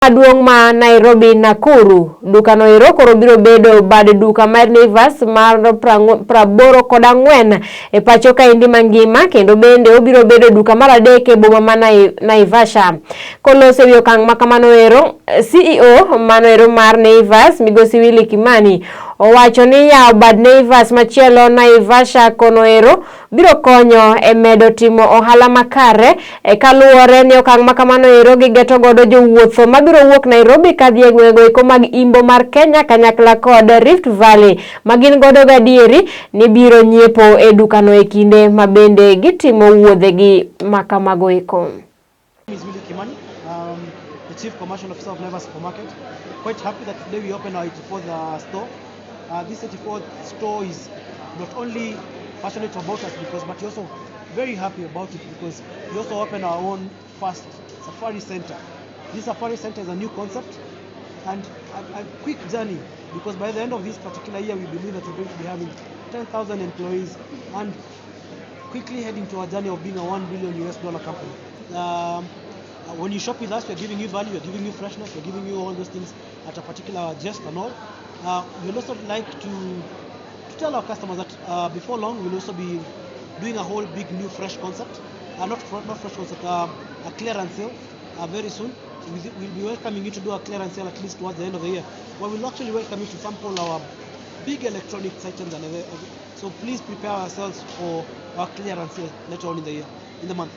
Maduong' ma Nairobi Nakuru. Dukano ero koro biro bedo bad duka mar Naivas mar 84 e pacho kaendi mangima kendo bende obiro bedo duka mar adek e boma ma Naivasha. Koloso ewi okang' ma kamano ero, CEO mano ero mar Naivas Migosi Willy Kimani owacho ni yawo bad Naivas machielo Naivasha kono ero biro konyo e medo timo ohala makare e kaluwore ni okang' ma kamano ero gigeto godo jowuoth mabiro wuok Nairobi kadhi e gwengego eko mag Imbo mar Kenya kanyakla kod Rift Valley ma gin godo gadieri ni biro nyiepo e dukano e kinde ma bende gitimo wuodhegi ma kamago eko. Is Willy Kimani, the Chief Commercial Officer of Naivas Supermarket. Quite happy that today we open our 84th store. This 84th store is not only passionate about us because, but also very happy about it because we also open our own first safari center. This safari center is a new concept and a quick journey because by the end of this particular year we believe that we're going to be having 10,000 employees and quickly heading to our journey of being a $1 billion US dollar company. When you shop with us, we're giving you value, we're giving you freshness, we're giving you all those things at a particular gist and all. We'll also like to tell our customers that before long we'll also be doing a whole big new fresh concept, not fresh concept, a clearance sale very soon. We'll be welcoming you to do a clearance sale at least towards the end of the year, where we'll actually welcome you to sample our big electronics items and everything. So please prepare ourselves for our clearance sale later on in the year, in the month.